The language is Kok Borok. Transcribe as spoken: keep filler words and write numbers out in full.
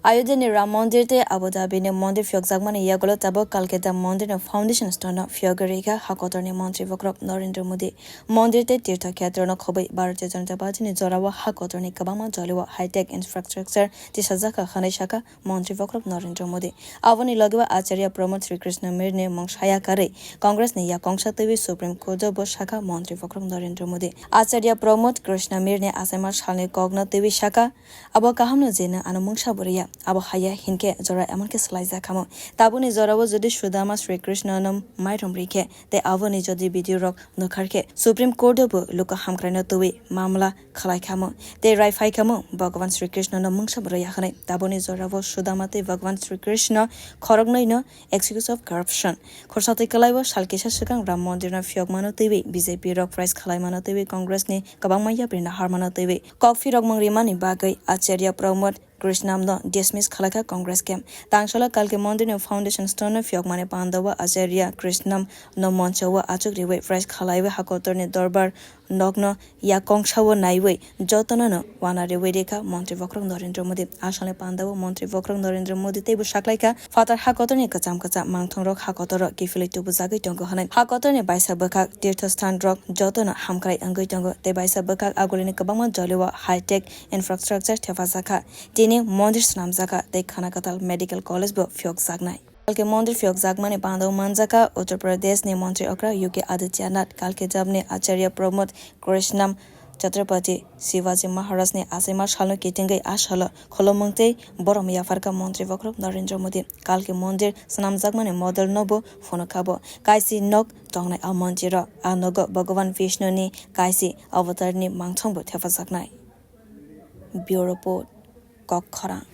Ayodhya ni Ram Mandir tei Abu Dhabi ni mondir phiyokjakmani yagulo tabuk Kalketa mondir ni foundation stone no phiyogwi rikha hakotor ni montri bokhorok Narendra Modi. Mondir tei tirtho khetra no khobwi Bharatiya Janata Party ni jorao hakotor ni kwbangma jolio high-tech infrastructure tisajakha hwnwi sakha montri bokhorok Narendra Modi. Aboni logi o Acharya Pramod Sri Krishna Mir ni mung saya karwi Congress ni yakongsa twiwi Supreme Court o bo sakha montri bokhorok Narendra Modi. Acharya Pramod Krishna Mir ni achaima salni kokno twiwi sakha, Abo kaham no je nwng ano mungsa bo rwya, abo haya hinkhe jora emon khe swlai jak khamu. Tabukni jorao jodi Sudama Sri Krishna no mairum rikhe tei aboni jodi video rok nukharkhe Supreme Court o bo luku hamkrai no twiwi mamla khwlai khamu tei rai phai khamu Bhagwan Sri Krishna no mungsa bo rwya hwnwi. Tabukni jorao Sudama tei Bhagwan Sri Krishna khoroknwi no excuse of corruption. Khorsa twi kwlaibo sal kisa swkang Ram Mondir no phiyokmano twiwi B J P rok prize khwlaimano twiwi Congress ni kwbangma yapri no harmano twiwi kok phirokmung rimani bagwi Acharya Pramod Krishnam no dismiss khwlaikha Congress camp. Tangsalo Kalki Mondir ni foundation stone no phiyokmani pandao Acharya Krishnam no moncho o achuk riwi prize khwlaiwi hakotor ni dorbar nokno yakongsa o naiwi jotono no wana riwi rikha Montri Bokhorok Narendra Modi. Asalni pandao Montri Bokhorok Narendra Modi teibo saklaikha phatar hakotorni kwcham kwcham mangthongrok hakotoro kiphilwi tubujagwi tongo hwnwi. Hakotorni baisa bwkhak tirtho sthan rok jotono hamkrai wngwi tongo tei baisa bwkhak agulini kwbangma jolio high-tech infrastructure thepajakha. Tini mondir swnamjakha tei khana kwtal medical college bo phiyokjaknai. Kalki mondir phiyokjakmani pandao manjakha Uttar Pradesh ni montri okra Yogi Adityanath, Kalki jabni Acharya Pramod Krishnam Chhatrapati Shivaji Maharaj ni achaima salno kitingwi a salo kholomung tei borom yapharkha montri bokhorok Narendra Modi. Kalki mondir swnamjakmani model no bo phunukha bo. Kaisi nok tongnai a mondir o. A nogo Bhagwan Vishnu ni kaisi avatar ni mangthong bo thepajaknai. Bureau Report, Kok Khorang.